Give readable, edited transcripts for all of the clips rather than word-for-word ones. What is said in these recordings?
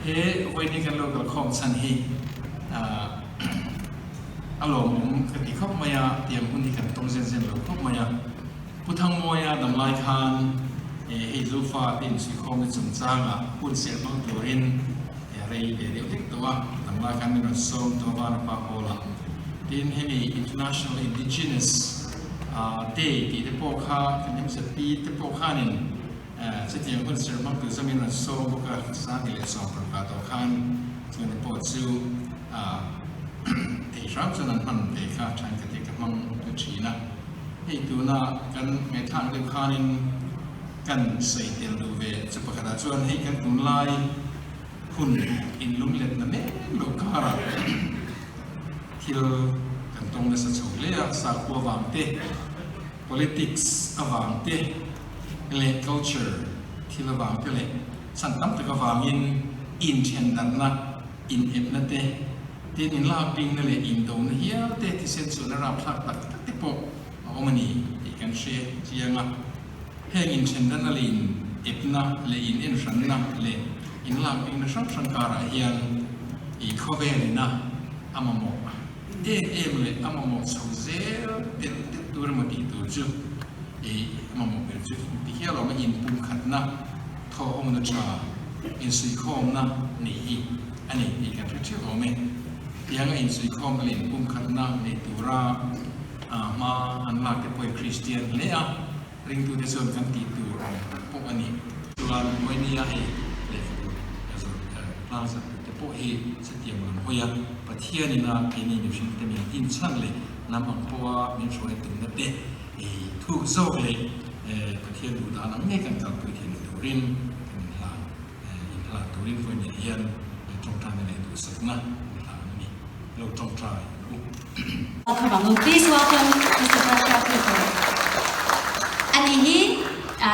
He vawiin kan lo kalkhawm chhan hi a lawmawm ka ti khawp mai a, tiang hun hi kan tawng zen zen lo khawp mai a. Pu Thangmawia damlai khan hei Zofa te insuikhawmna chungchanga hun serh hmang turin rei ve deuh hlek tawh a, damlai khan min rawn sawm tawh a Vanapa Hall-ah. Tin, hemi International Indigenous Day tih te pawh kha kan MZP te pawh khanin Chutiang hun serh hmang tur chuan min rawn sawm bawk a, Sanghi leh Sawmparka tawh khan chuan pawh chu thei hram chuan an hman ve kha thain ka tih ka hmang ta thin a. Hei tuna kan ngaihthlak deuh khanin kan sawi tel duh ve chu pakhatah chuan hei kan tunlai hun inlumletna mek lo karah thil kan tawng nasa chho hle a, sakhua vang te, Politics avang te leh culture thil avang te leh chhan tam tak avangin inthendarhna, inepna te, tin inlakbingna leh indona hial te thisen chhuahna rapthlak tak tak te pawh a awm a ni tih kan hre chiang a. Heng inthendarhna leh inepna leh inenhranna leh inlakbingna hrang hrang karah hian i khawvelina a mamawh. Em em leh a mamawh chho zel telh telh tur emaw tih tur chu i mamawh ber chu ti hial awm a, inpumkhatna, thawhawmna tha, insuihkhawmna neih hi a ni tih kan hre theuh awm e. Tianga insuihkhawmna leh inpumkhatna nei tura hma an lak te pawh hi Kristian hle a, Ringtute chuan kan tih tur awm tak pawh a ni. Chuan Moinia hei lehkhabu a zawrh tlang zat te pawh hi chutiang lam hawi a, Pathianin a keini mihringte min inchhan leh hnam ang pawha min hruai tumna te thuk zawk leh Pathian duh dan ang ngei kan kalpui theihna turin kan inhlan inhlan turin Moinia hian tawngtaina leh duhsakna inhlan a ni. Lo tawngtai ang u. Welcome ang u. Please welcome Mister Joshua Cooper. Ani hi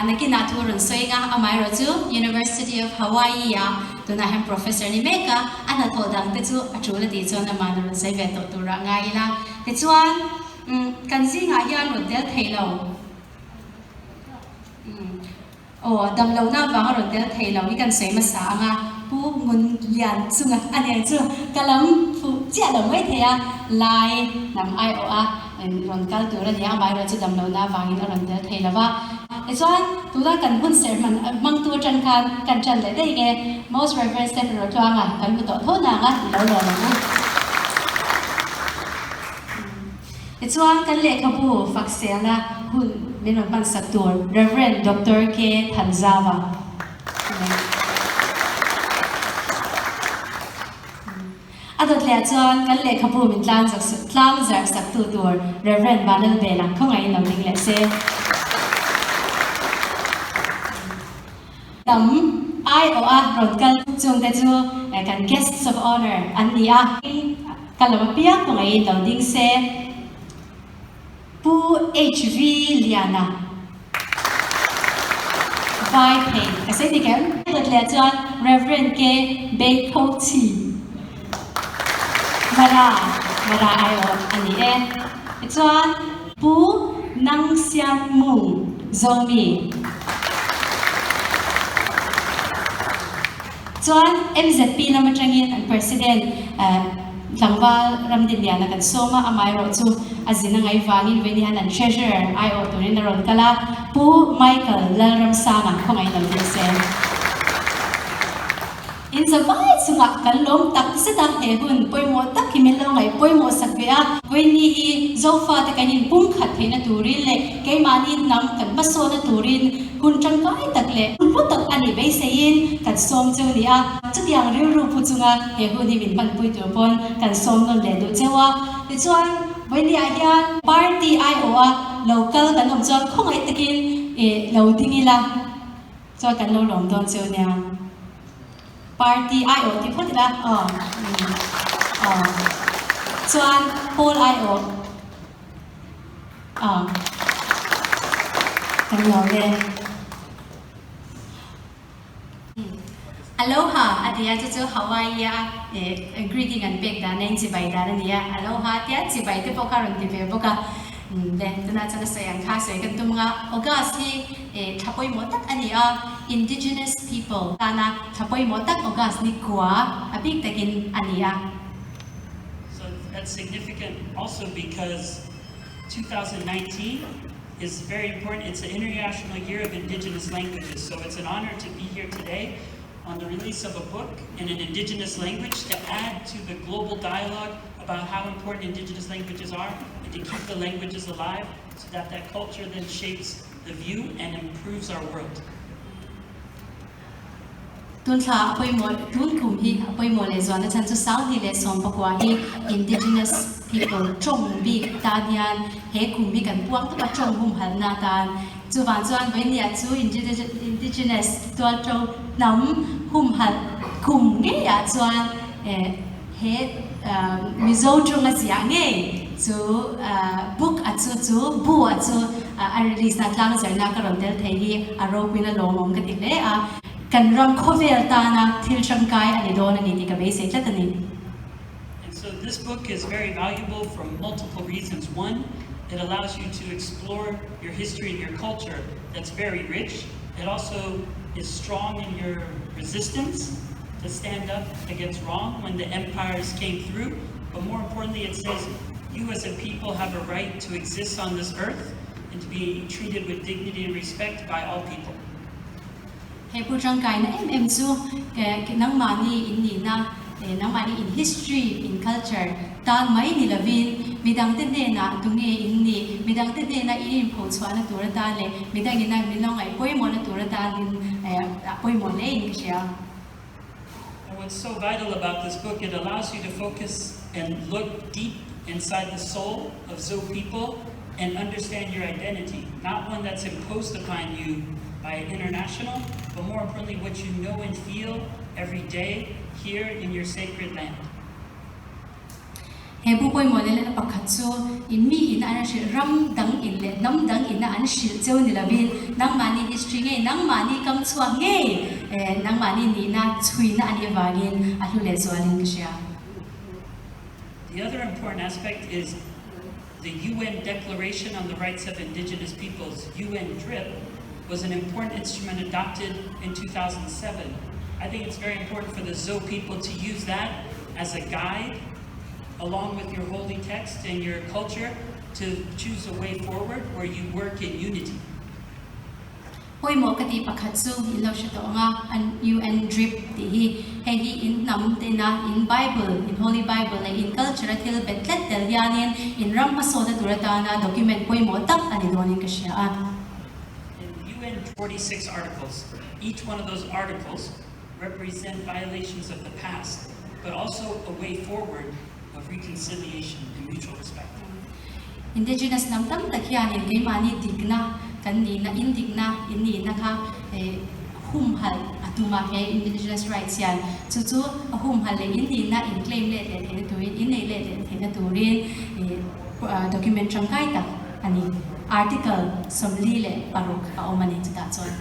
nakinah thu rawn sawi nga, amaherawh chu University of Hawaii ah tunah hian professor ni mek a, a hnathawh dang te chu a tul a tih chuan amah rawn sawi ve tawh turah ngai ila. Tichuan kan zingah hian rawn tel thei lo. Aw, dam lohna avanga rawn tel thei lo hi kan sawi hmasa ang a, Pu Ngun Lian chunga a nen chu ka lam fuh chiah lo mai thei a, lai lam aiawh a rawn kal tur a ni a, amaherawh chu dam lohna avangin a rawn tel thei lo va. Tichuan, tuna kan hun serh hman hmangtu atang khan kan tan leh daih nge, Most Reverend Stephen Rotluanga kan hmu tawh tho nang a, i lo lawm ang u. Tichuan, kan lehkhabu fakselna hun min rawn hmansak tur Rev. Doctor K. Thanzava a dawt leh chuan kan lehkhabu min tlangzarh saktu tur Rev. Vanal Bela khawngaihin lo ding leh se. Tam aiawh a rawn kal chungte chu kan guests of honour an ni a. Ka lo apiang kawngaihin lo ding se. Pu HV Liana vai phei ka sawi dik em? Dawt leh chuan Rev. K Beikhochi Mara Mara aiawh a ni e. Tichuan Pu Nang Siang Mung Zomi Chuan MZP lam atangin an President tlangval Ramdinliana kan sawm a, amaherawh chu a zin a ngaih vangin vei ni hian an Treasurer aiawh turin a rawn kal a, Pu Michael Lalramsanga khawngaih lo deuh se. In zavai chungah kan lawm tak zet a, he hun pawimawh tak hi min lo ngaih pawimawh sak ve a. Vawiinni hi Zofate kan inpumkhat theihna turin leh keimahni hnam kan hmasawna turin hun tangkai tak leh hun hlu tak a nih beiseiin kan sawm cheu ni a. Chutiang rilru pu chunga he hun hi min hmanpui tur pawn kan sawm nawn leh duh cheu a. Tichuan, vawiinniah hian party aiawha lo kal kan awm chuan khawngaih takin lo ding ila. Chuan kan lo lawm dawn cheu nia. Party aiawh ti phawt ila aw aw chuan pawl aiawh aw kan lawm e. Aloha a ti a chu chu Hawaii a greeting an pek dan a in chibai dan a ni a Aloha tia chibai te pawh kha a rawn ti ve bawk a. Le, tunah chuan a sawi ang kha sawi kan tum anga August hi thla pawimawh tak a ni a, Indigenous people tana thla pawimawh tak August ni kua a bik takin a ni a. So that's significant also because 2019 is very important. It's the International Year of Indigenous Languages, so it's an honor to be here today on the release of a book in an indigenous language to add to the global dialogue about how important indigenous languages are and to keep the languages alive so that that culture then shapes the view and improves our world. Tun thla a pawimawh, tun kum hi a pawimawh leh zualna chhan chu 2019 hi Indigenous people tawng bik tan hian he kum hi kan puang tawp a tawng humhalhna atan. Chuvang chuan vawinia chu Indigenous tualto hnam humhalh kum ngeiah chuan he Mizo tawnga ziah ngei chu book a chu chu bu a chu a release na tlang zarna ka rawn tel thei hi a ropuina lawmawm ka ti hle a. Kan ram khawvel tana thil tangkai a ni dawn a ni tih ka beisei tlat a ni. And so this book is very valuable for multiple reasons. One, it allows you to explore your history and your culture that's very rich. It also is strong in your resistance to stand up against wrong when the empires came through. But more importantly, it says you as a people have a right to exist on this earth and to be treated with dignity and respect by all people. He bu tangkaina em em chu nangmahni in nihna, nangmahni in history, in culture tan mai ni lovin midangte hnenah tunge in nih, midangte hnena in inphochhuahna tur atan leh midangina min lo ngaih pawimawhna tur atanin a pawimawh hle in ka hria. And what's so vital about this book, it allows you to focus and look deep inside the soul of Zo people and understand your identity, not one that's imposed upon you by international, but more importantly, what you know and feel every day here in your sacred land. He bu pawimawh leh lehna pakhat chu i mi in an hrilh ram dang in leh hnam dang in a an hrilh cheu ni lovin nangmahni history ngei, nangmahni kam chhuak ngei eh nangmahni nihna chhuina a nih avangin a hlu leh zualin ka hria. The other important aspect is the UN Declaration on the Rights of Indigenous Peoples, UN DRIP, was an important instrument adopted in 2007. I think it's very important for the Zo people to use that as a guide, along with your holy text and your culture, to choose a way forward where you work in unity. Pawimawh ka tih pakhat chu in lo hre tawh ang a, an UN drip tih hi hei hi in hnam tena in Bible, in Holy Bible leh in culture a thil bet tlat tel hianin in ram hmasawna tur atana document pawimawh tak a ni dawnin ka hria a. In UN 46 articles, each one of those articles represent violations of the past, but also a way forward of reconciliation and mutual respect. Indigenous hnam tam tak hianin keimahni dikna kan nihna, in dikna in nihna kha humhalh a tum a, he Indigenous rights hian chu chu a humhalh leh in nihna in claim let leh theihna turin, in nei let leh theihna turin document tangkai tak a ni. Article 46 a awm a ni chutah chuan.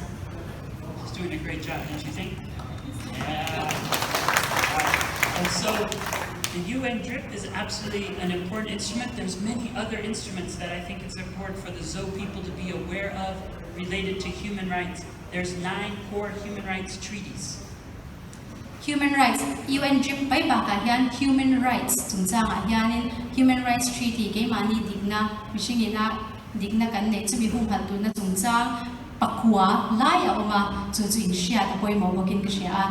She's doing a great job, don't you think? Yeah. And so the UN DRIP is absolutely an important instrument. There's many other instruments that I think it's important for the Zo people to be aware of related to human rights. There's nine core human rights treaties. Human rights, UN DRIP mai bakah hian human rights chungchangah hianin Human Rights Treaty keimahni dikna, mihringina dikna kan neih chumi humhalh turna chungchang pakua lai a awm a, chu chu inhriat a pawimawh bawkin ka hria a.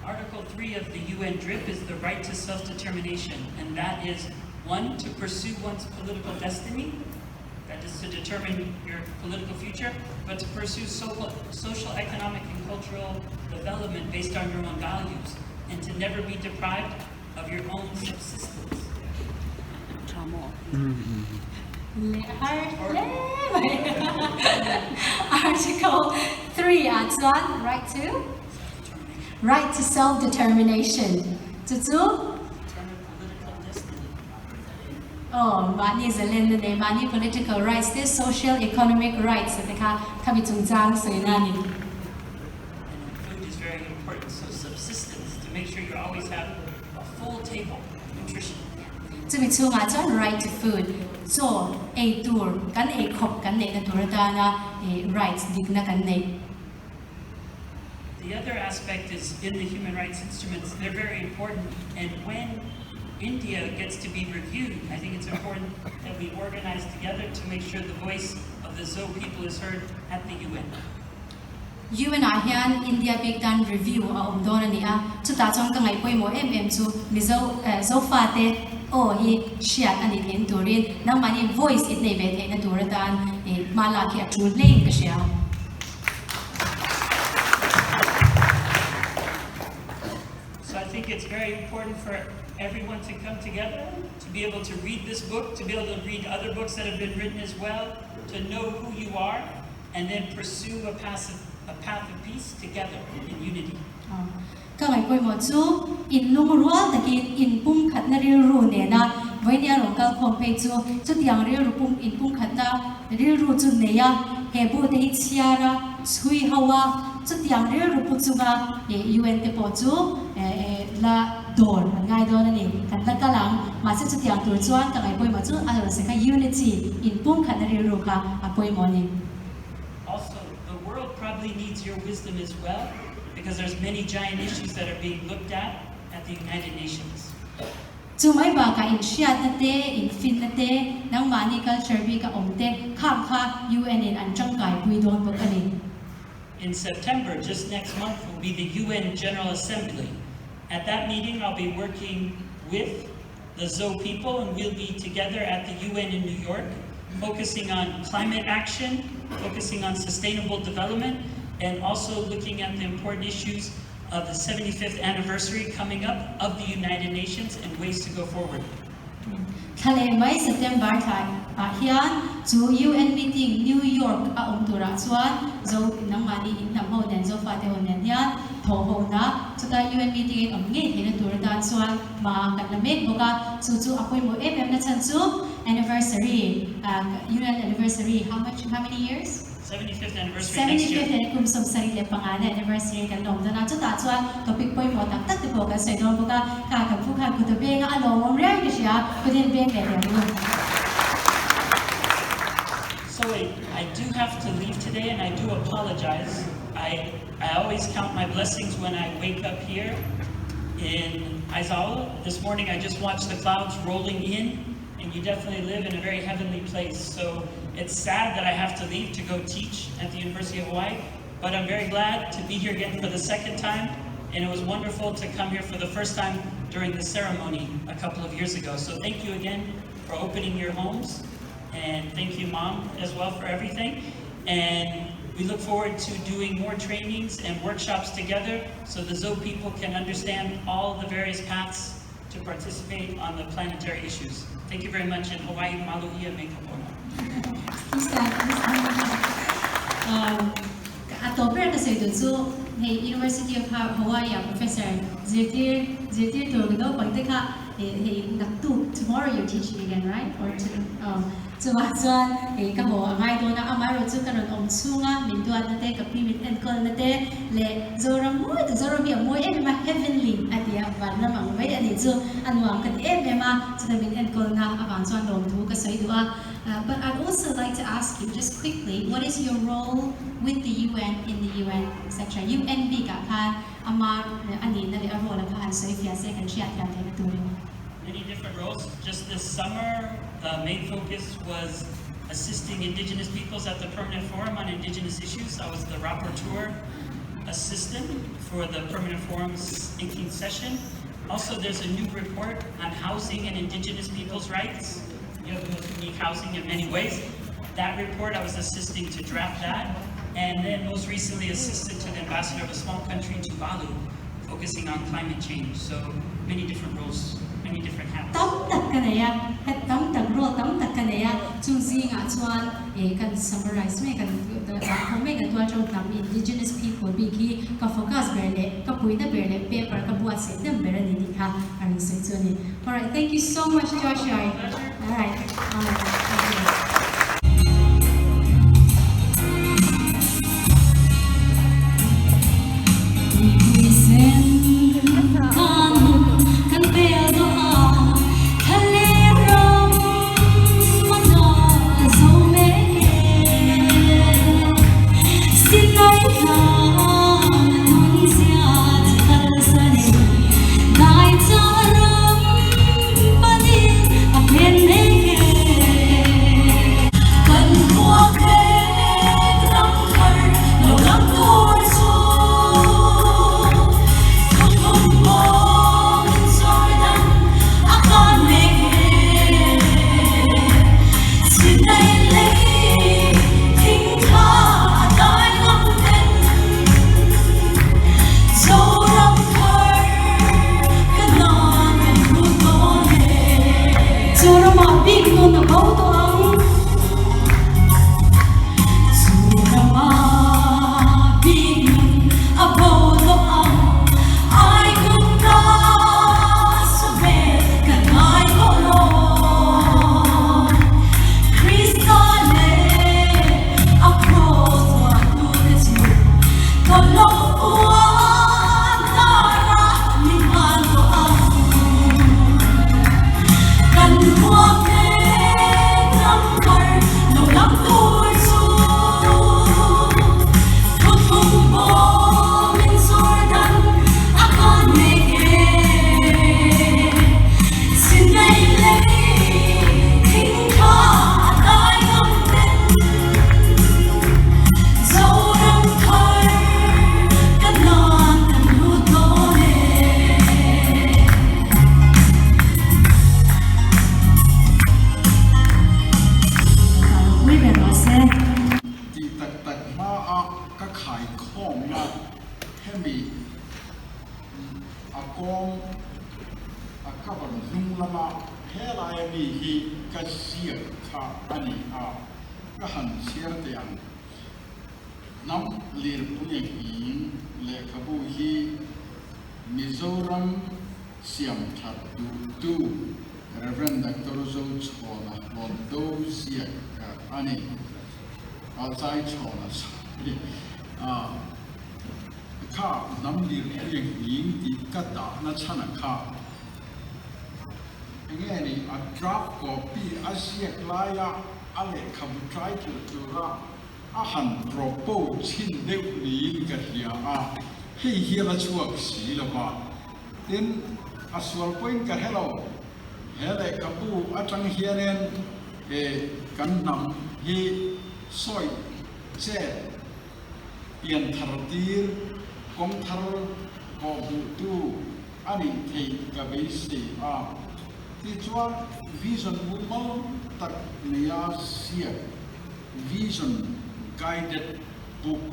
Article 3 of the UN DRIP is the right to self-determination, and that is, one, to pursue one's political destiny, that is to determine your political future, but to pursue social, social, economic, and cultural development based on your own values, and to never be deprived of your own subsistence. Leh har hle mai. Article 3 ah chuan right to right to self-determination chu chu Determine political destiny. Aw, mahni zalenna nei, mahni political rights te, social, economic rights te kha khami chungchang sawina a ni. And food is very important, so subsistence, to make sure you always have a full table, nutrition. Chumi chhungah chuan right to food. Chaw ei tur kan ei khawp kan neihna tur atana rights dikna kan neih. The other aspect is in the human rights instruments, they're very important and when India gets to be reviewed, I think it's important that we organize together to make sure the voice of the Zo people is heard at the UN. UN ah hian India bik tan review a awm dawn a ni a, chutah chuan ka ngaih pawimawh em em chu Mizo Zofate aw hi hriat a nih theihna turin nangmahni voice in nei ve theihna tur atan hma lak hi a tul hlein ka hria. So I think it's very important for everyone to come together, to be able to read this book, to be able to read other books that have been written as well, to know who you are, and then pursue a path of, a path of peace together in unity. Ka ngaih pawimawh chu inlungrual takin inpumkhatna rilru nena vawinia rawn kal khawm phei chu chutiang rilru pum inpumkhatna rilru chu nei a, he bu te hi chhiar a, chhui ho a, chutiang rilru pu chunga UN te pawh chu la dawr an ngai dawn a ni. Kan la kal ang. Mahse chutiang tur chuan ka ngaih pawimawh chu a rawn se kha unity, inpumkhatna rilru kha a pawimawh a ni. Also, the world probably needs your wisdom as well because there's many giant issues that are being looked at at the United Nations. Chu mai bakah inhriatna te, infinna te, nangmahni culture bika awm te khang kha UN in an tangkaipui dawn bawk a ni. In September, just next month, will be the UN General Assembly. At that meeting, I'll be working with the Zo people, and we'll be together at the UN in New York, focusing on climate action, focusing on sustainable development, and also looking at the important issues of the 75th anniversary coming up of the United Nations and ways to go forward. Thla leh mai September thla ah hian chu UN meeting New York a awm turah chuan Zo nangmahni in hnam ho nen Zofate ho nen hian thawh ho na chuta UN meeting in awm ngei theihna tur atan chuan hma kan la mek bawk a, chu chu a pawimawh em em na chhan chu anniversary UN anniversary how much how many years? 75th anniversary next year. 75th kum 75 na anniversary kan lawm dawn a, chutah chuan topic pawimawh tak tak te pawh kan sawi dawn bawk a, kha kan pu khan kut a beng a, a lawmawm riau in ka hria, kut in beng leh leh ang u. So I, I do have to leave today and I do apologize. I, I always count my blessings when I wake up here in Aizawl. This morning I just watched the clouds rolling in and you definitely live in a very heavenly place. So it's sad that I have to leave to go teach at the University of Hawaii, but I'm very glad to be here again for the second time. And it was wonderful to come here for the first time during the ceremony a couple of years ago. So thank you again for opening your homes. And thank you, Mom, as well for everything. And we look forward to doing more trainings and workshops together so the Zo people can understand all the various paths to participate on the planetary issues. Thank you very much, and Hawaii Maluhia Me Ka Pono. A tawp ber ka sawi duh chu hei University of Hawaii ah professor zirtir zirtir tur ka naupang te kha hei naktuk tomorrow you're teaching again right or chuvah chuan hei ka haw a ngai dawn a amaherawh chu ka rawn awm chhung a min duatna te ka pi min enkawlna te leh Zoram mawi tak Zoram hi a mawi em em a heavenly a ti a van lam ang mai a nih chu a nuam ka ti em em a chuta min enkawlna avang chuan lawmthu ka sawi duh a. But I'd also like to ask you just quickly what is your role with the UN in the UN etc. UN bikah khan ama a nihna leh a role a kha han sawi fiah se kan hriat thiam theihna turin. Many different roles. Just this summer, the main focus was assisting indigenous peoples at the Permanent Forum on Indigenous Issues. I was the rapporteur assistant for the Permanent Forum's 18th session. Also, there's a new report on housing and indigenous peoples' rights. You have the most unique housing in many ways. That report, I was assisting to draft that. And then most recently assisted to the ambassador of a small country, Tuvalu, focusing on climate change. So many different roles, many different hats. Tam tak ka nei a, het tam tak role tam tak ka nei a, chung zingah chuan eh kan summarize mek an ho mek an tual tho hnam indigenous people bik hi ka focus ber leh ka puina ber leh paper ka buatsaih hnem ber a ni tih kha a rawn sawi chu a ni. Alright, thank you so much Joshua. Alright, thank you. Hemi a kawng a cover hnung lama helai ami hi ka ziak kha a ni a, ka han chhiar teh ang. Hnam lirpui a nghing lehkhabu hi Mizoram siam that duhtu Rev. Doctor Zochhawna Hlawndo ziak a ni. A zai chhawna sorry a kha hnam lirpui a nghing tih ka dahna chhan a kha enge ni a draft copy a ziak laia a lehkhabu title tura a han propose chhin deuh niin ka hria a, hei hian a chhuak si lo va. Tin, a sual pawhin ka hre lo, he lehkhabu atang hianin he kan hnam hi sawi chet pian thar tir, kawng thar kawhhmuhtu a nih theih ka beisei a. Tichuan, vision mumal tak neia ziak Vision Guided Book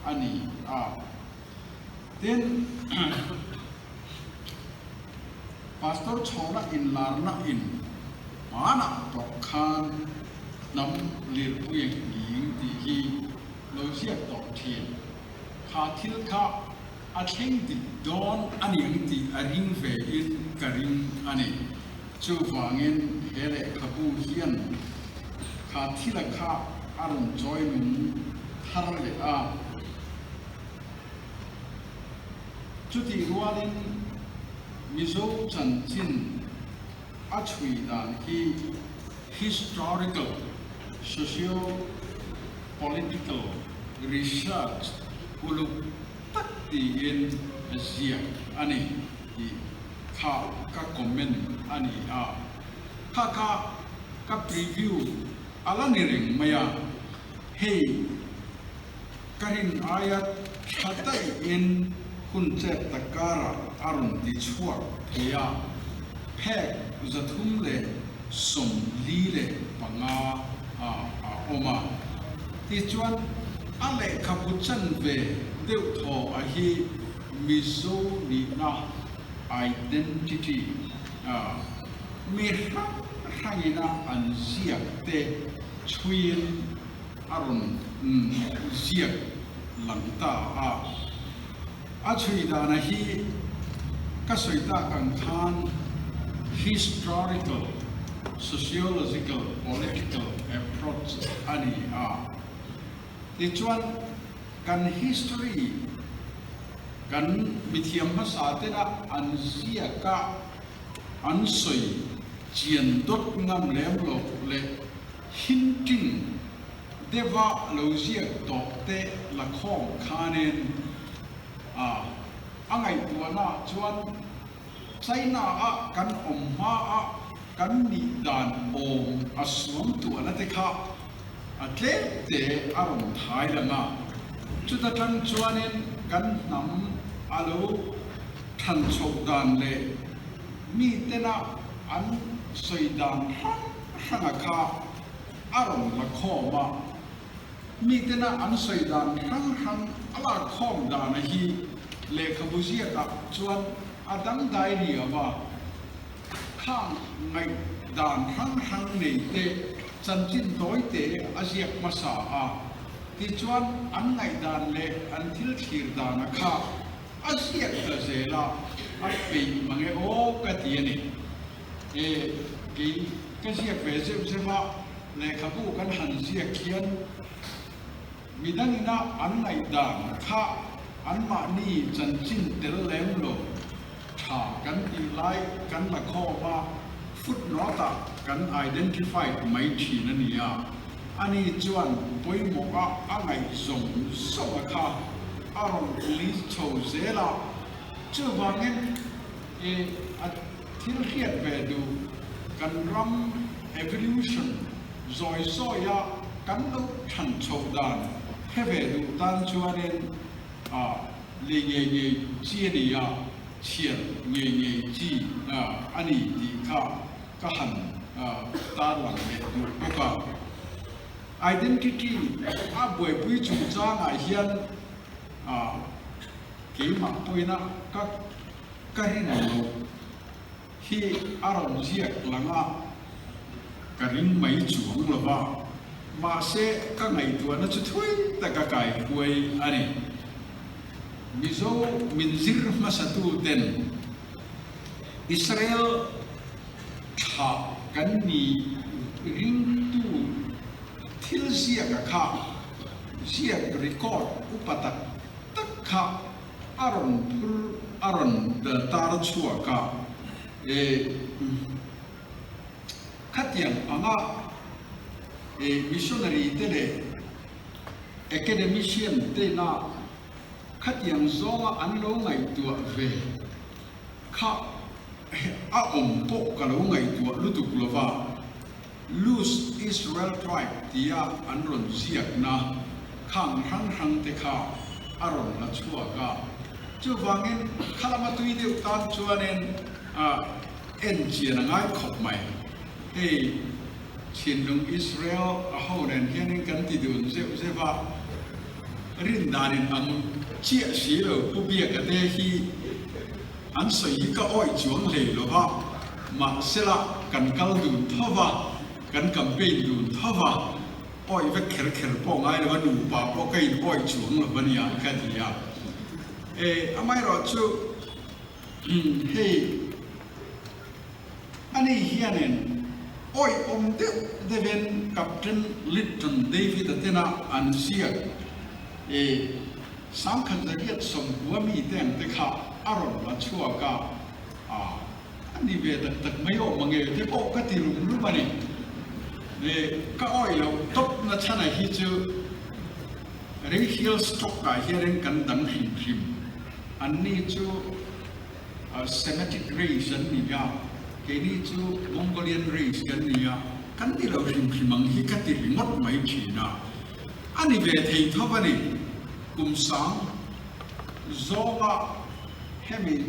a ni a. Tin, Pastor Chhawna inlarna in hmanah tawh khan hnam lirpui nghing tih hi lo ziak tawh thin. Kha thil kha a thleng dik dawn a niang tih a ring ve in ka ring a ni. Chuvangin he lehkhabu hian kha thila kha a rawn chawi nung thar leh a. Chutih rualin Mizo chanchin a chhui dan hi historical, socio political research uluk tak tiin a ziak a ni tih kha ka comment a ni a. Kha kha ka preview a la ni reng mai a, hei Ka rin aia tha daihin hun chet tak karah a rawn ti chhuak thei a, phek 345 ah a awm a. Tichuan, a lehkhabu chanve deuh thaw a hi Mizo nihna, identity, a mi hrang hrangina an ziak te chhuiin, a rawn ziak lang ta a. A chhui dana hi ka sawi tak ang khan historical, sociological, political approach a ni a. Tichuan kan history kan mithiam hmasa tena an ziak a, an sawi chian dawt ngam lem lo leh Hinting deuha lo ziak tawh te la khawm khanin a a ngaihtuahna chuan China a kan awm hma a kan nih dan awm a suam tuahna te kha a tlem te a rawn thai lang a, chuta tang chuanin kan hnam a lo than chhoh dan leh mi tena an sawi dan hrang hranga kha a rawn la khawm a, mitena an sawi dan hrang hrang a lak khawm dana hi lehkhabu ziakah chuan a dangdai riau a, khang ngaih dan hrang hrang nei te chanchin tawi te a ziak hmasa a, tichuan an ngaihdan leh an thil thlir dana kha a ziak ta zel a, a peih mange aw ka ti a ni. E, kei ka ziak ve zeuh zeuh a, lehkhabu kan han ziak hian midangina an ngaihdan kha anmahni chanchin tel lem lo tha kan tih lai kan la khawm a, footnote ah kan identified mai thin a nia. Ani chuan pawimawh a a ngaih zawng zawng a kha a rawn list chho zel a, chuvangin e a. Thil hriat ve duh kan ram evolution zawi zawia kan lo than chhoh dan hre ve duh tan chuanin a lei ngei ngei chi a ni a, chhiar ngei ngei chi a ni tih kha ka han tarlang leh duh bawk a. Identity a buaipui chungchangah hian a. Keimah pawina ka ka rin loh hi a rawn ziak lang a, ka ring mai chuang lo va, mahse ka ngaihtuahna chu thui taka kai huai a ni. Mizo min zir hmasatu ten Israel thlah kan ni ringtu thil ziaka kha ziak record upa tak tak kha a rawn phur a rawn tar chhuak a, e khatiang anga e missionary te leh academician tena khatiang zawnga an lo ngaihtuah ve kha a awm pawh ka lo ngaihtuah lutuk lova. Luz Israel Tribe tia an rawn ziakna khang hrang hrang te kha a rawn la chhuak a. Chuvangin khalama tui deuh tan chuanin en chian a ngai khawp mai. Hei Chhinlung Israel a ho nen hianin kan ti dun zeuh zeuh a, rin danin ang chiah si lo Pu Biaka te hi An sawi hi ka awih chuang hlei lo va, mahsela kan kal dun tho va, kan campaign dun tho va, awih vek kher kher pawh ngai lo va, nupa pawh ka in awih chuang lo va nia ka ti a. E, amaherawhchu hei ani hianin awih awm deuh deuhin Captain Lytton David-a tena an ziak e, 1990 mi te ang te kha a rawn la chhuak a, a a ni ve tak tak mai awm ang e te pawh ka ti rum rum a ni. E, ka awih loh tawp na chhan a hi chu racial stock ah hianin kan dang hrim hrim. An ni chu Semitic race an ni a, keini chu Mongolian race kan ni a, kan ni lo hrim hrim ang hi ka ti ringawt mai thin a. A ni ve thei tho a ni. Kum sang zawnga hemi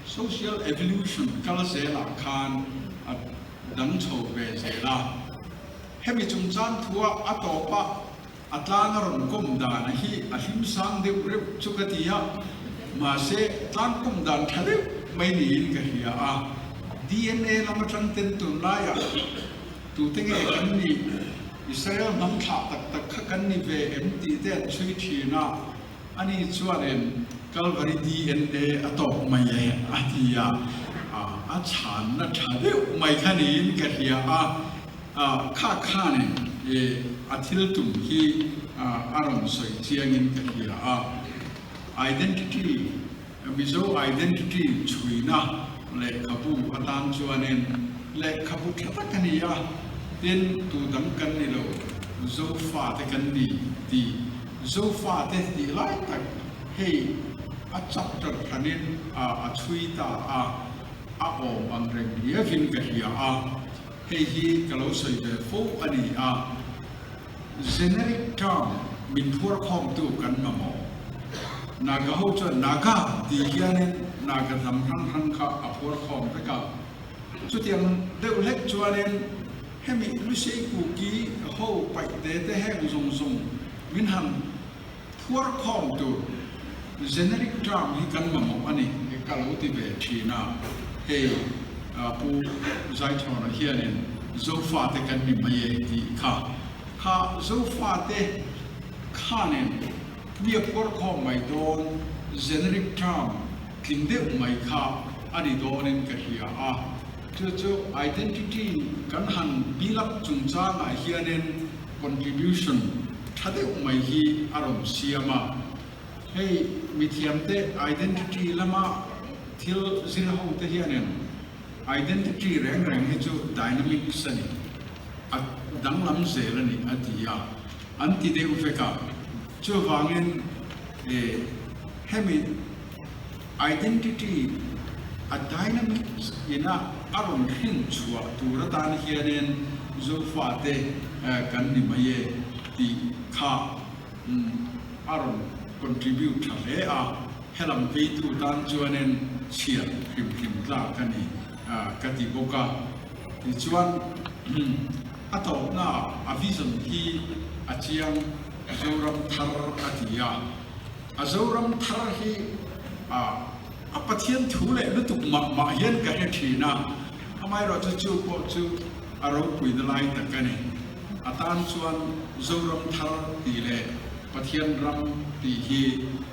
social evolution kal zelah khan a dang chho ve zel a. Hemi chungchang thua a tawpa a tlang a rawn kawm dan hi a hlim sang deuh reuh chu ka ti a, mahse tlang kawm dan tha deuh mai niin ka hria a. DNA lam atang ten tunlaiah Tute nge kan nih? Israel hnam thlah tak tak kha kan ni ve em tih te an chhui thin a, ani chuanin Kalvari DNA a tawk mai e a ti a, a chhanna tha deuh mai kha niin ka hria a, kha khanin a thil tum hi a rawn sawi chiangin ka hria a, identity, Mizo identity chhuina lehkhabu atan chuanin lehkhabu tha tak a ni a, tin tu dang kan ni lo, Zofate kan ni tih Zofate tih lai tak hei a chapter hranin a chhui ta a, a awm ang reng riavin ka hria a, hei hi ka lo sawi ve fo a ni a. Generic term min phuarkhawmtu kan mamawh. Naga ho chuan Naga tih hianin Naga hnam hrang hrang kha a phuarkhawm vek a. Chutiang deuh hlek chuanin hemi Lusei Kuki ho paih te te heng zawng zawng min han phuarkhawm tur generic term hi kan mamawh a ni ka lo ti ve thin a. Hei Pu Zaithawna hianin Zofate kan ni mai e tih kha. Kha Zofate khanin mi a phuarkhawm mai dawn generic term tling deuh mai kha a ni dawnin ka hria a. Chu chu identity kan han build up chungchangah hianin contribution tha deuh mai hi a rawn siam a. Hei mithiamte identity lama thil zir ho te hianin identity reng reng hi chu dynamics a ni, a danglam zel a ni a ti a, an ti deuh vek a. Chuvangin e hemi identity a dynamics ina a rawn hrin chhuah tur atan hianin Zofate kan ni mai e tih kha a rawn contribute tha hle a, helam veitu tan chuanin chhiat hrim hrim tlak a ni ka ti bawk a. Tichuan a tawpnaah a vision hi a chiang Zoram thar a ti a, a Zoram thar hi. A Pathian thu leh lutuk mah mah hian ka hre thin a, amaherawhchu chu pawh chu a ropuina lai tak a ni. A tan chuan Zoram thar tih leh Pathian ram tih hi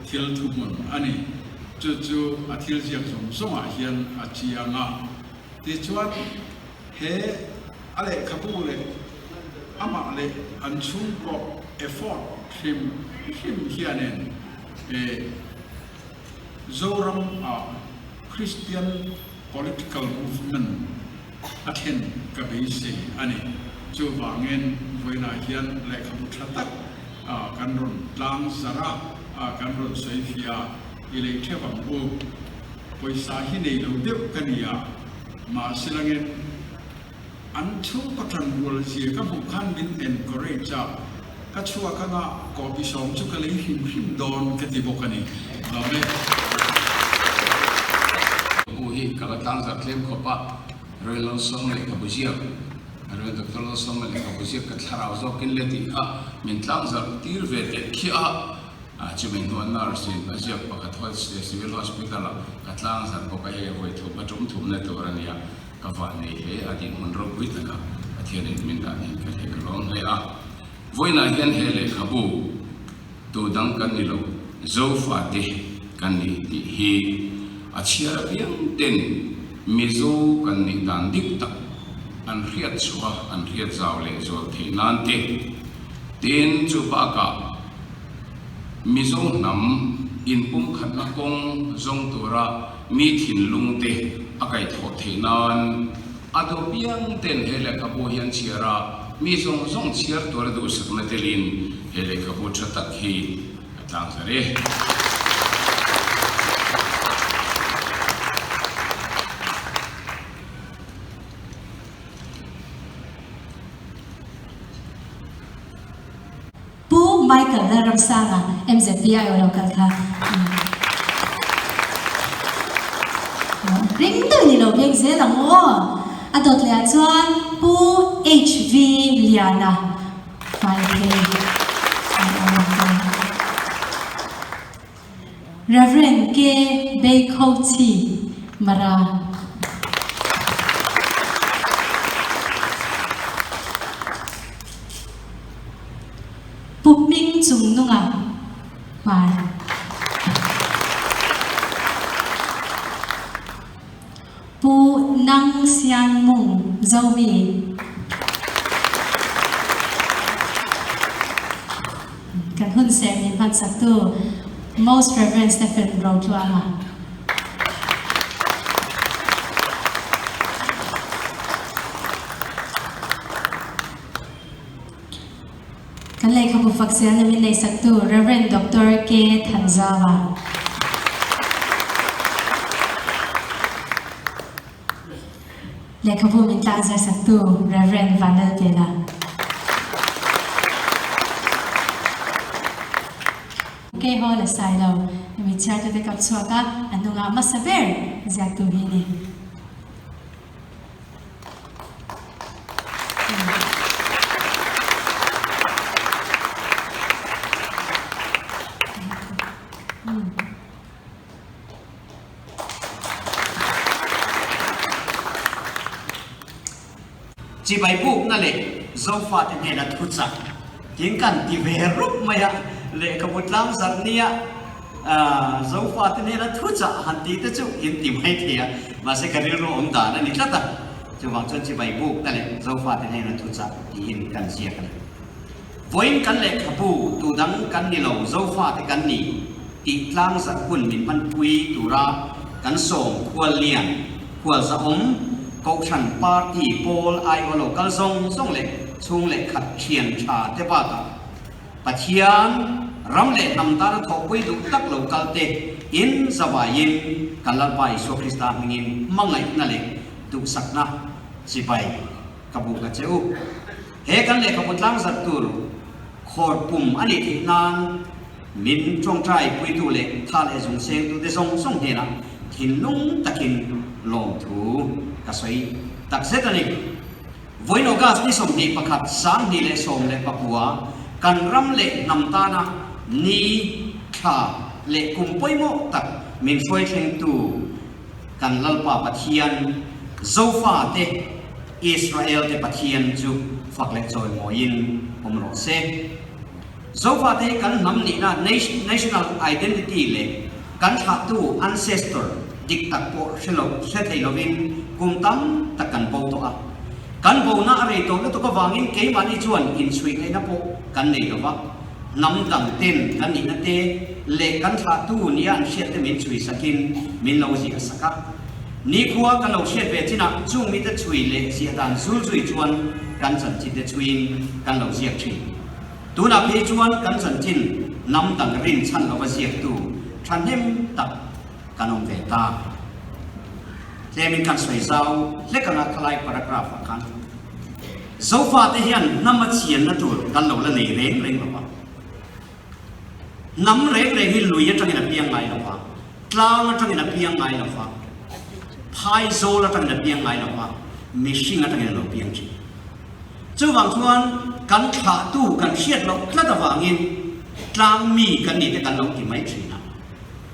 thil thuhmun a ni. Chu chu a thil ziak zawng zawngah hian a chiang a. Tichuan he a lehkhabu leh amah leh an chhungkaw effort hrim hrim hianin he Zoram ah Christian political movement a thlen ka beisei a ni. Chuvangin vawiinah hian lehkhabu tha tak kan rawn tlang zarh a, kan rawn sawi fiah a, i lei theuh ang u. Pawisa hi nei lo deuh ka ni a, mahse langin an chhungkaw tan rual zia ka hmuh khan min encourage a, ka chhuak anga copy sawm chu ka lei hrim hrim dawn ka ti bawk a ni. Lawm e. Pu hi ka la tlang zar tlem khawp a, Royal Lalsawma lehkhabu ziak, Royal Doctor Lalsawma lehkhabu ziak ka thlarau zawkin le tih kha min tlang zar tir ve teh khiah a, Chumi hnuah nurse in a ziak pakhat Civil Hospital ah ka tlang zar bawk a, hei a vawi thum a tum thumna tur a nia, ka vah nei hle a dinhmun ropui taka Pathian in min dah nen ka hle ka lawm hle a. Vawiinah hian he lehkhabu tu dang kan ni lo, Zofate kan ni tih hi a chhiar apiang ten Mizo kan nih dan dik tak an hriat chhuah a, an hriat zau leh zual theih nan te, tin chu bakah Mizo hnam inpumkhatna kawng zawng tura mi thinlung te a kaihthawh theih nan a duh piang ten he lehkhabu hi an chhiar a, mi zawng zawng chhiar tura duhsakna telin he lehkhabu tha tak hi a tlang zar e. Pu Michael Lalramsanga, MZP aiawh lo kal kha ring deuh ni lo beng zel ang aw. A dawt leh ah chuan Pu HV Liana 5K aiawh lo kal. Rev. K. Beikhochi, Mara. Pu Hming Chungnunga, Hmar. Pu Nang Siang Mung, Zomi. Kan hun ser min hmansaktu Most Rev. Stephen Rotluanga. Kan lehkhabu faksialna min neihsaktu Rev. Doctor K. Thanzava. Lehkhabu min tlangzarsaktu Rev. Vanlalbela. Kei haw la sai lo, mi chhiartute kap chhuak a, a hnungah hmasa ber ziaktu hi ni. Chibai bukna leh Zofate hnena thuchak tiin kan ti ve rup mai a, lehkhabu tlangzarh nia Zofate hnena thuchah han tih te chu in ti mai thei a, mahse ka rilru awm dan a ni tlat a, chuvang chuan chibai bukna leh Zofate hnena thuchah tiin kan ziak a ni. Vawiin kan lehkhabu tu dang kan ni lo, Zofate kan ni tih tlangzarh hun min hmanpui tura kan sawm khual lian, khual zahawm, Kohhran, Party, pawl, aiaw lo kal zawng zawng leh chhung leh khat thian tha te bakah Pathian ram leh hnam tana thawhpui duh tak lo kal te in zavaiin kan Lalpa Isua Krista hmingin hmangaihna leh duhsakna chibai ka buk a che u. He kan lehkhabu tlangzarh tur khawr pum a nih theih nan min tawngtai puitu leh tha leh zung sengtute zawng zawng hnenah thinlung takin lawmthu ka sawi takzet a ni. Vawiin August ni 21, 2019 kan ram leh hnam tana ni, thla leh kum pawimawh tak min hruai thlengtu kan Lalpa Pathian, Zofate, Israelte Pathian chu fak leh chawimawiin awm rawh se. Zofate hi kan hnam nihna, national identity, leh kan thlahtu, ancestor, dik tak pawh hre lo, hre thei lovin kum tam tak kan bo tawh a. Kan bona a rei tawh lutuk avangin keimahni chuan inchhuih ngaihna pawh kan nei lo va, hnam dang ten kan nihna te leh kan thlahtu nia an hriat te min chhui sakin min lo ziah sak a. Nikhua kan lo hriat ve chinah chung mite chhui leh ziah dan zul zui chuan kan chanchin te chhuiin kan lo ziak thin. Tunah phei chuan kan chanchin hnam dang rin chhan lova ziaktu thahnem tak kan awm ve ta. Tlemin kan sawi zau hlek anga khalai paragraph ah khan Zofate hian hnam a chianna tur kan lo la nei reng reng lo va. Hnam reng reng hi lui atangin a piang ngai lo va, tlang atangin a piang ngai lo va, phaizawl atangin a piang ngai lo va, mihring atangin a lo piang thin. Chuvang chuan kan thlahtu kan hriat loh tlat avangin tlang mi kan nih te kan lo ti mai thin a.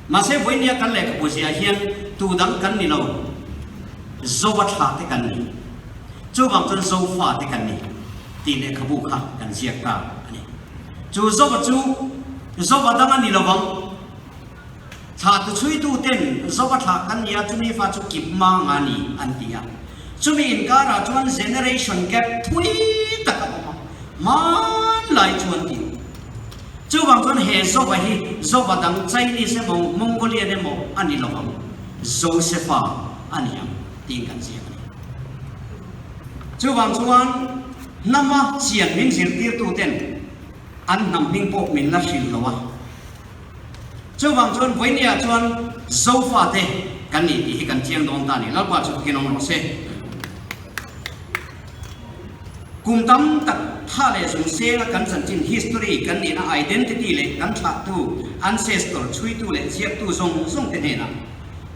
Mahse vawinia kan lehkhabu ziah hian tu dang kan ni lo, Zoa thla te kan ni. Chuvang chuan Zofa te kan ni tih lehkhabu kha kan ziak ta a ni. Chu Zoa chu Zoa dang a ni lo vang. Thla tu chhuitu ten Zoa thla kan nia chumi fa chu kip mang a ni an ti a. Chumi inkarah chuan generation gap thui tak a awm a, hmanlai chuan tih. Chuvang chuan he Zova hi Zova dang Chinese emaw Mongolian emaw a ni lo ang, Josefa a ni ang tiin kan ziak a ni. Chuvang chuan hnama chian min zirtirtuten an hnam hming pawh min la hrilh lo a. Chuvang chuan vawinia chuan Zofa te kan ni tih hi kan chiang dawn ta a ni. Lalpa chu thakin awm rawh se. Kum tam tak tha leh zung senga kan chanchin, history, kan nihna, identity, leh kan thlahtu, ancestor, chhuitu leh ziaktu zawng zawng te hnenah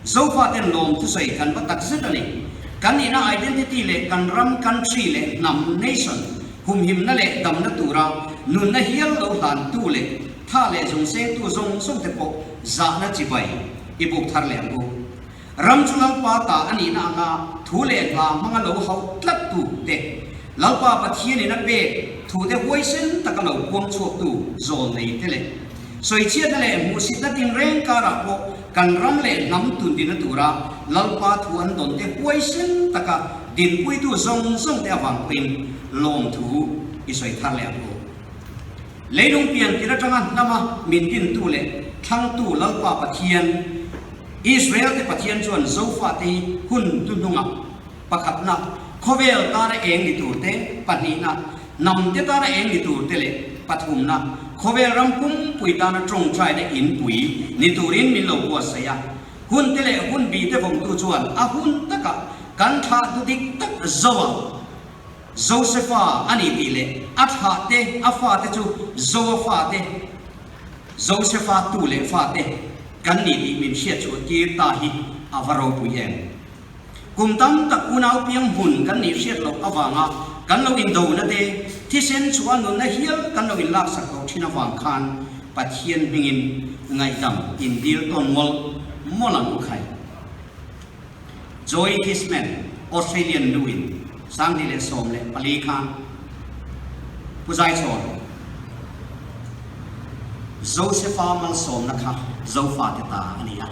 Zofaten lawm thusawi kan va tak zet a ni. Kan nihna, identity, leh kan ram, country, leh hnam, nation, humhimna leh damna tura nunna hial lo hlantu leh tha leh zung sengtu zawng zawng te pawh zahna chibai i buk thar leh ang u. Ram chu Lalpa ta a nihna anga thu leh hla hmanga lo hauh tlattu te, Lalpa Pathianin a pek thu te huaisen taka lo puang chhuaktu zawl nei te leh sawichhiatna leh hmuhsitna tinreng karah pawh kan ram leh hnam tundina tura Lalpa thu an dawn te huaisen taka dinpuitu zawng zawng te avang pawhin lawmthu i sawi thar leh ang u. Leilung pian tir atanga hnama min dintu leh thlangtu Lalpa Pathian, Israel-te Pathian chuan Zofate hi hun hnuhnungah pakhatna, khawvel tana eng ni turte, pahnihna, hnamte tana eng ni turte leh pathumna, khawvel ram pumpui tana tawngtaina inpui ni turin min lo buatsaih a. Hunte leh hunbite vawmtu chuan a hun takah kan thlah du dik tak Zoa, Josefa a ni tih leh a thlahte, a fate chu Zoa fate, Josefa tu leh fate kan ni tih min hriatchhuah tir ta hi a va ropui em? Kum tam tak unau piang hmun kan nih hriat loh avanga kan lo indona te, thisen chhuah nunna hial kan lo inlaksak tawh thin avang khan Pathian hmingin ngaihdam indil tawn mawlh mawlh ang u khai. Joy Hisman, Australian nu in 2014 khan Pu Zaichhawn, Josefa malsawmna kha Zofate ta a ni a.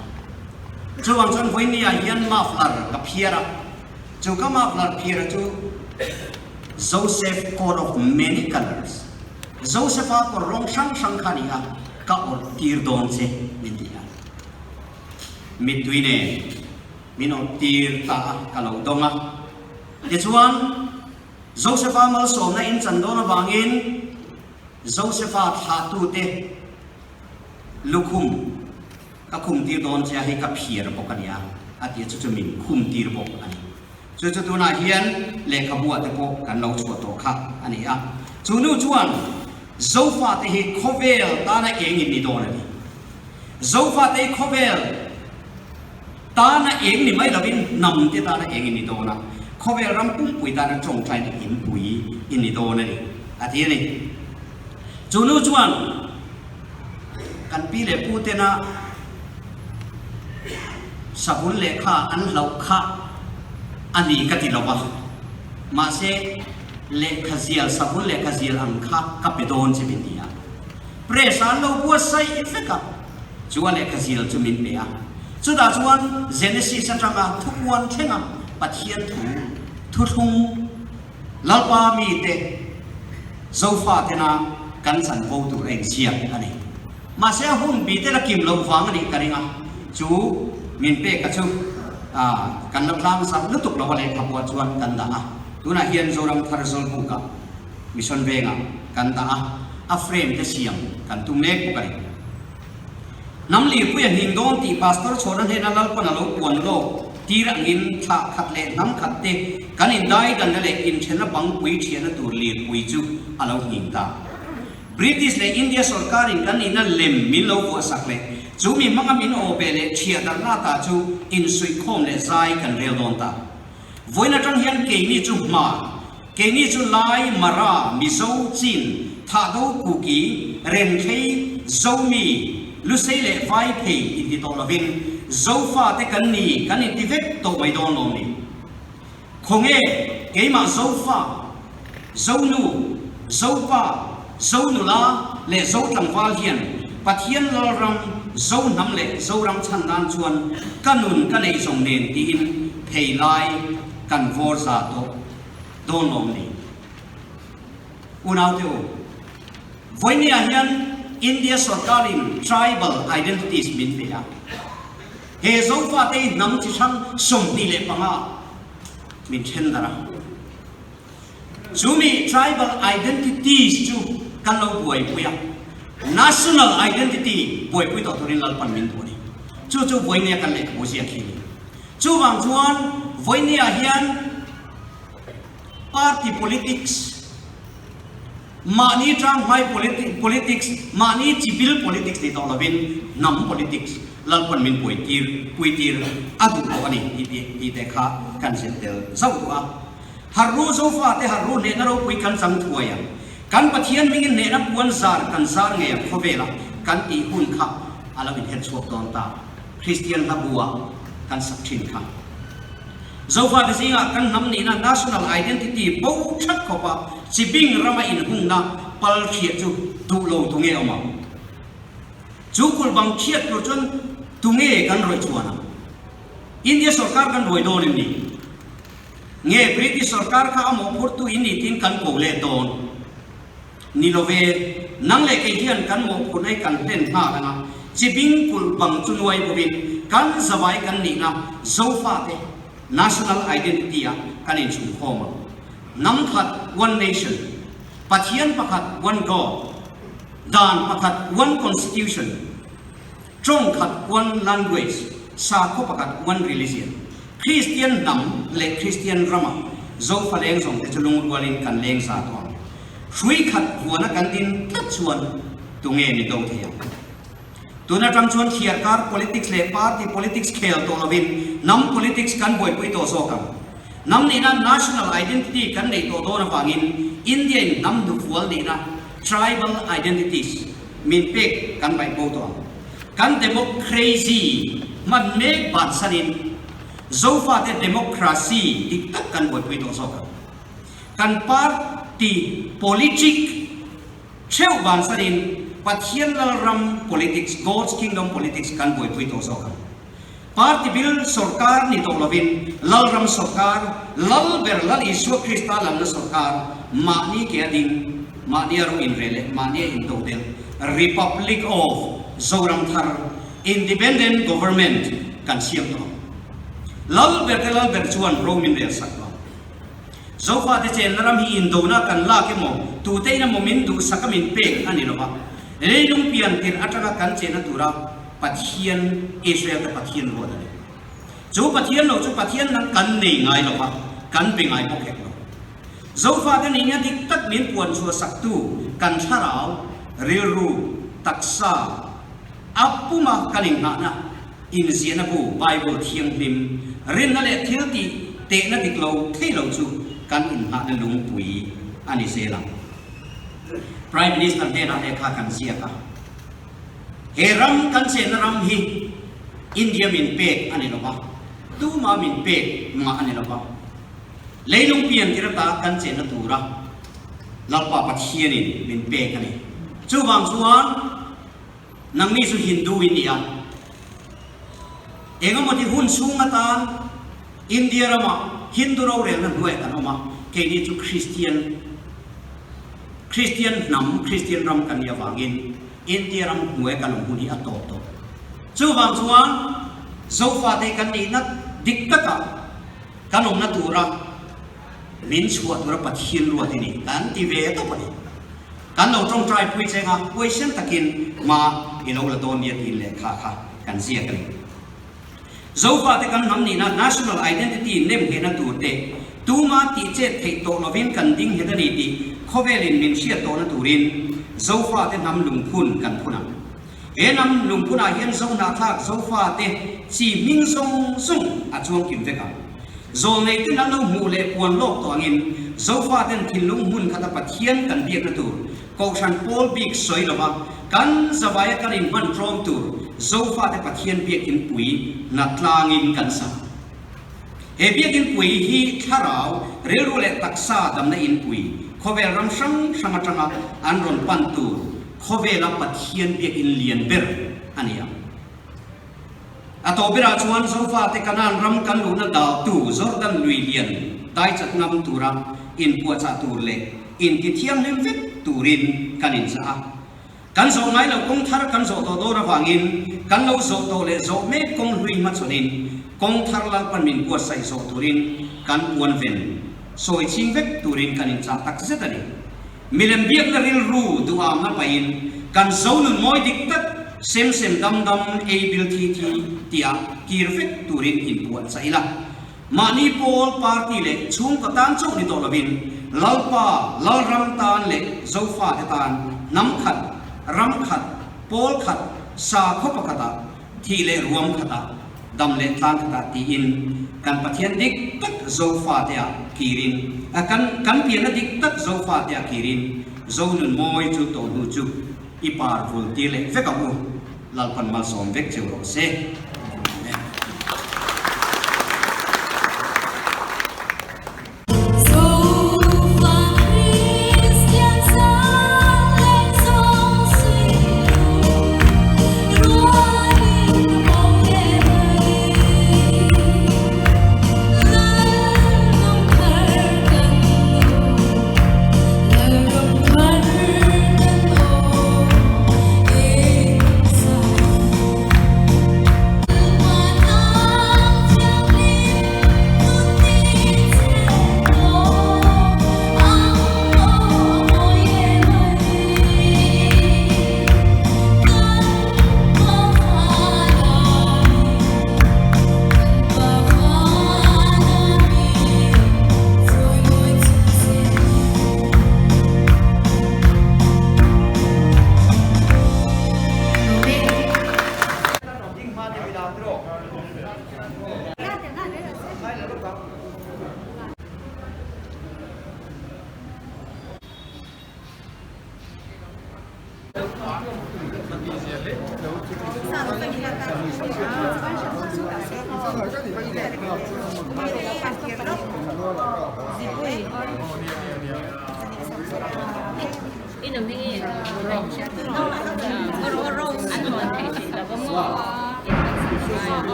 Chuvang chuan vawinia hian muffler ka phiar a, chu ka muffler phiar chu Joseph coat of many colours, Josefa kawr rawng hrang hrang kha a ni a, ka awrh tir dawn che min ti a. Mittui nen min awrh tir ta a, ka lo dawng a. Tichuan, Josefa malsawmna in chan dawn avangin Josefa thlahtute lukhum ka khum tir dawn che a, hei ka phiar bawk a nia a ti a, chu chu min khum tir bawk a ni. Chu chu tunah hian lehkhabu ah te pawh kan lo chhuah tawh kha a ni a. Chu nu chuan Zofate hi khawvel tana eng in ni dawn a ni. Zofate hi khawvel tana eng ni mai lovin hnam te tana eng in ni dawn a, khawvel ram pumpui tana tawngtaina inpui in ni dawn a ni, a ti a ni. Chu nu chuan kan pi leh pu tena. Savun lehkha an hlauh kha a ni ka ti lo a, mahse lehkha zial, savun lehkha zial ang kha ka pe dawn che min ti a. Press ah an lo buatsaih vek a, chu a lehkha zial chu min pe a. Chutah chuan Genesis atanga thupuan thlenga Pathian thu, thuthlung, Lalpa mite Zofa tena kan chanvo tur a inziak a ni. Mahse a hun bi te la kim loh vang a nih ka ring a, chu min pek a chu kan la tlang zat lutuk lo a lehkhabuah chuan kan dah a. Tunah hian Zoram Thar Zawlbukah Mission Vengah kan dah a, a frame te siam kan tum mek bawk a ni. Hnam lirpui a hning dawn tih Pastor Chhawna hnena Lalpan a lo puan lawk tir angin thlah khat leh hnam khat te kan indaidanna leh inthenna bangpui thiahna tur lirpui chu a lo hning ta. British leh India sorkarin kan nihna lem min lo vuahsak leh chu mi hmanga min aw ve leh thiah darhna ta chu insuihkhawm leh zai kan rel dawn ta. Vawiin atang hian keini chu hma, keini chu Lai, Mara, Mizo, Chin, Thahdo, Kuki, Renthei, Zomi, Lusei leh Vaiphei inti tawh lovin Zofa te kan ni kan inti vek tawh mai dawn lawm ni? Khawnge keimah Zofa, Zonu, Zopa, Zonula leh Zotlangval hian Pathian Lalram, Zohnam leh Zoram chhan nan chuan ka nun ka nei zawng nen tiin phei lai kan vawr za tawh dawn lawm ni? Unaute u, vawinia hian India sorkarin tribal identities min pe a, he Zofate hi hnam chi hrang 25 min then darh a. Chumi tribal identities chu kan lo buaipui a, national identity buaipui tawh turin Lalpan min duh a ni. Chu chu Vawinia kan lehkhabu ziak hi a ni. Chuvang chuan Vawinia hian party politics, mahni tanghmai politics, mahni chibil politics ni tawh lovin hnam politics Lalpan min buaitir, puitir a duh tawh a ni tih te kha kan zir tel zauh duh a. Harru Zofate harru hnehna ropui kan chang thuai ang. Kan Pathian hmingin hnehna puan zar kan zar ngei ang khawvela kan tih hun kha a lo inher chhuak dawn ta. Kristian hla bu ah kan sak thin kha. Zofate zingah kan hnam nihna national identity bo that khawpa chibing rama inhungna pal hriah chu duh lo tu nge awm ang? Chu kulh bang thiat tur chuan tu nge kan rawih chuan ang? India sorkar kan ruai dawn em ni? Nge British sorkar kha a mawhphurtu in ni tiin kan ko leh dawn? Ni lo ve, nang leh kei hian kan mawhphurh ei kan hlen nghal anga chibing kulh bang chu nuai bawkin kan zavai kan nihna Zofate national identity ah kan inchhungkhawm ang. Hnam khat, one nation, Pathian pakhat, one God, dan pakhat, one constitution, Tawng khat, one language, sakhaw pakhat, one religion. Kristian hnam leh Kristian rama Zofa leng zawng te chu lungrualin kan leng za tawh ang. Hrui khat vuana kan din tlat chuan tunge ni do thei ang? Tun atang chuan thliarkar politics leh party politics khel tawh lovin hnam politics kan buaipui tawh zawk ang. Hnam nihna national identity kan neih tawh dawn avangin India in hnam hnufual nihna tribal identities min pek kan baih bo tawh ang. Kan democrazy hman mek bansanin Zofate democracy dik tak kan buaipui tawh zawk ang. Kan party politic theuh bansanin Pathian Lalram politics, God's Kingdom politics kan buaipui tawh zawk ang. Party bil sorkar ni tawh lovin Lalram sorkar, Lal ber Lal Isua Krista lalna sorkar, mahni ke a ding, mahni a ro inrel leh mahni a intodelh Republic of Zoram Thar Independent Government kan siam tawh ang. Lal ber te Lal ber chuan ro min rel sak lo. Zofate chenna ram hi indona kan lak emaw, tute in emaw min duhsak a min pek a ni lova, leilung pian tirh atanga kan chenna tura Pathian, Israel te Pathian ruat a ni. Chu Pathian lo chu Pathian nang kan nei ngai lo va, kan be ngai bawk hek lo. Zofate nihna dik tak min puan chhuah saktu kan thlarau, rilru, taksa, a puma kan inghahna, inziahna bu Bible thianghlim, rinna leh thil tih tehna dik lo thei lo chu kan inghahna lungpui a ni zel ang. Prime Minister hnenah lehkha kan ziak a. He ram kan chenna ram hi. India min pek a ni lo va, tuma min pek mah a ni lo va. Leilung pian tir ata kan chenna tura Lalpa Pathianin min pek a ni. Chuvang chuan nangni chu Hindu in ni a, engemaw ti hun chhung atan India rama Hindu rorelna hnuaiah kan awm a, keini chu Kristian, Kristian hnam, Kristian ram kan nih avangin India ram hnuaia kan awm hun hi a tawp tawh. Chuvang chuan Zofate kan nihna dik takah kan awmna tura min chhuah tura Pathian ruat i ni kan ti ve tawp a ni. Kan lo tawngtai pui cheng a, huaisen takin hma i lo la dawn nia tiin lehkha kha kan ziak a ni. Zofate kan hnam nihna national identity nem nghehna tur te tuma tih chet theih tawh lovin kan ding nghet a ni tih khawvelin min hriat tawhna turin Zofate hnam lungphun kan phun ang. He hnam lungphunah hian Zohnahthlak Zofate chi hming zawng zawng a chuang kim vek ang. Zawlneiten an lo hmuh leh puan lawk tawh angin Zofaten thinlung hmun khata Pathian kan biakna tur Kohhran pawl bik sawi lova kan zavaia kan inhman tlawm tur Zofate Pathian biakin pui hna tlangin kan sa. He biakin pui hi thlarau, rilru leh taksa damna inpui, khawvel ram hrang hrang atanga an rawn pan tur khawvela Pathian biakin lian ber a ni ang. A tawh berah chuan Zofate Kanaan ram kan luhna daltu Jordan lui lian dai chat ngam tura inpuahchah tur leh intithianghlim vek turin kan inchah a. Kan zawh ngai lo kawng thar kan zawh tawh dawn avangin kan lo zawh tawh leh zawh mek kawng hlui hmachhawnin kawng thar Lalpan min buatsaih zawh turin kan puan ven sawi ching vek turin kan inchah tak zet a ni. Milem biakna rilru duhamna pahin kan zo nun mawi dik tak sem sem dam dam ei bil thi thi tia kir vek turin inpuah chah ila. Mahni pawl, party leh chhungkaw tan chauh ni tawh lovin Lalpa, Lalram tan leh Zofate tan hnam khat, ram khat, pawl khat, sakhaw pakhatah, thih leh ruam khatah, dam leh tlang khatah tiin kan Pathian dik tak Zofate ah kirin, kan kan pianna dik tak Zofate ah kirin Zonun mawi chu tawh hnu chu i par vul tir leh vek ang u, Lalpan malsawm vek cheu rawh se. Amen.